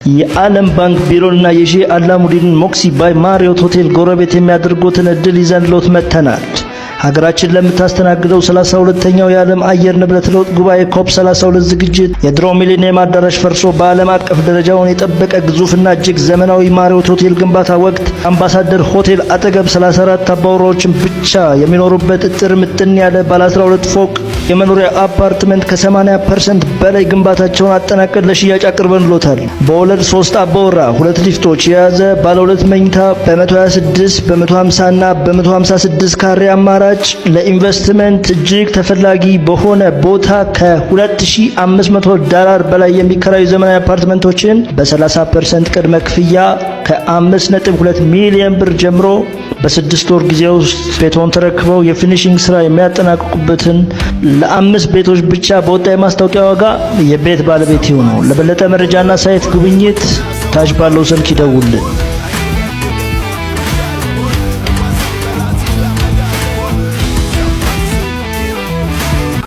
የዓለም ባንክ ቢሮና የሼህ አላሙዲን ሞክሲ ባይ ማሪዮት ሆቴል ጎረቤት የሚያደርጉትን እድል ይዘንሎት መጥተናል። ሀገራችን ለምታስተናግደው 32ኛው የዓለም አየር ንብረት ለውጥ ጉባኤ ኮፕ 32 ዝግጅት የድሮ ሚሊኒየም አዳራሽ ፈርሶ በዓለም አቀፍ ደረጃውን የጠበቀ ግዙፍና እጅግ ዘመናዊ ማሪዮት ሆቴል ግንባታ ወቅት አምባሳደር ሆቴል አጠገብ 34 አባወራዎችን ብቻ የሚኖሩበት እጥር ምጥን ያለ ባለ 12 ፎቅ የመኖሪያ አፓርትመንት ከ80% በላይ ግንባታቸውን አጠናቀን ለሽያጭ አቅርበንሎታል። በወለል 3 አባወራ፣ ሁለት ሊፍቶች የያዘ ባለ ሁለት መኝታ በ126፣ በ150 እና በ156 ካሬ አማራጭ ለኢንቨስትመንት እጅግ ተፈላጊ በሆነ ቦታ ከ2500 ዶላር በላይ የሚከራዩ ዘመናዊ አፓርትመንቶችን በ30% ቅድመ ክፍያ ከ5.2 ሚሊዮን ብር ጀምሮ በ6 ወር ጊዜ ውስጥ ቤትዎን ተረክበው የ finishing ስራ የሚያጠናቅቁበትን ለአምስት ቤቶች ብቻ በወጣ የማስታወቂያ ዋጋ የቤት ባለቤት ይሁኑ። ለበለጠ መረጃና site ጉብኝት ታች ባለው ስልክ ይደውሉልን።